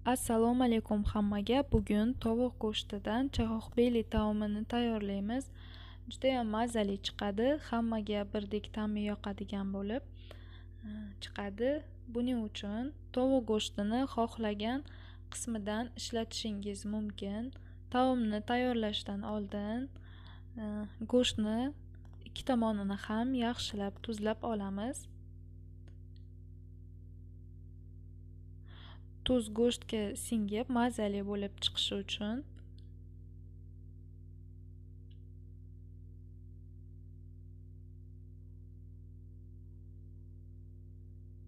Assalomu alaykum hammaga. Bugun tovuq go'shtidan chag'oqbeli taomini tayyorlaymiz. Juda ham mazali chiqadi. Hammaga birdek ta'mi yoqadigan bo'lib chiqadi. Buning uchun tovuq go'shtini xohlagan qismidan ishlatishingiz mumkin. Taomni tayyorlashdan oldin go'shtni ikki tomonini ham yaxshilab tuzlab olamiz. Tuz go'shtga singib mazali bo'lib chiqishi uchun.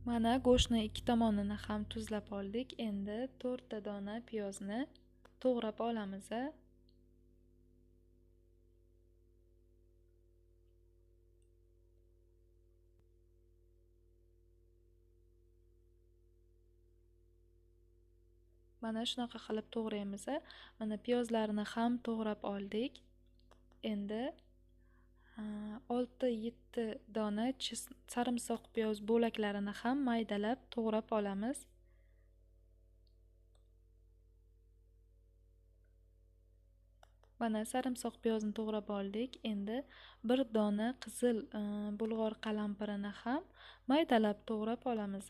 Mana go'shtni ikki tomonini ham tuzlab oldik. Endi 4 ta dona piyozni to'g'rab olamiz. Mana shunaqa qilib to'g'raymiz. Mana piyozlarni ham to'g'rab oldik. Endi 6-7 dona sarimsoq piyoz bo'laklarini ham maydalab to'g'rab olamiz. Mana sarimsoq piyozni to'g'rab oldik. Endi bir dona qizil bulg'or qalampirini ham maydalab to'g'rab olamiz.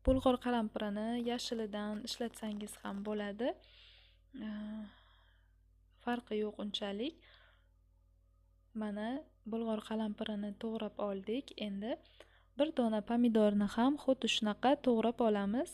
Bulg'or qalampirini yashilidan ishlatsangiz ham bo'ladi. Farqi yo'q unchalik. Mana bulg'or qalampirini to'g'rab oldik. Endi bir dona pomidorni ham xuddi shunaqa to'g'rab olamiz.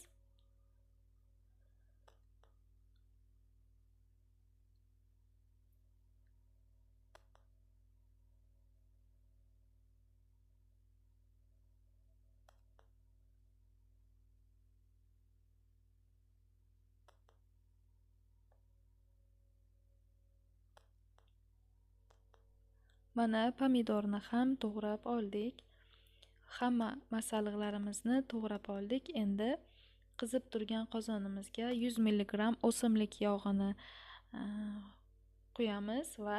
Mana pomidorni ham to'g'rab oldik. Hamma masalliqlarimizni to'g'rab oldik. Endi qizib turgan qozonimizga 100 mg o'simlik yog'ini quyamiz va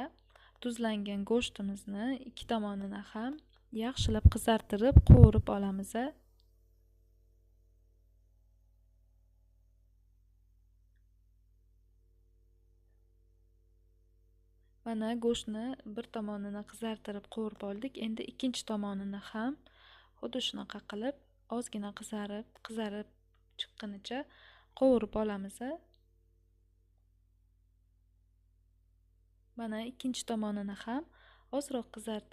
tuzlangan go'shtimizni ikki tomonini ham yaxshilab qizartirib qovurib olamiz. Mana go'shtni bir tomonini qizartirib qovurib oldik. Endi ikkinchi tomonini ham xuddi shunaqa qilib ozgina qizarib chiqqunicha qovurib olamiz. Mana ikkinchi tomonini ham ozroq qizartirib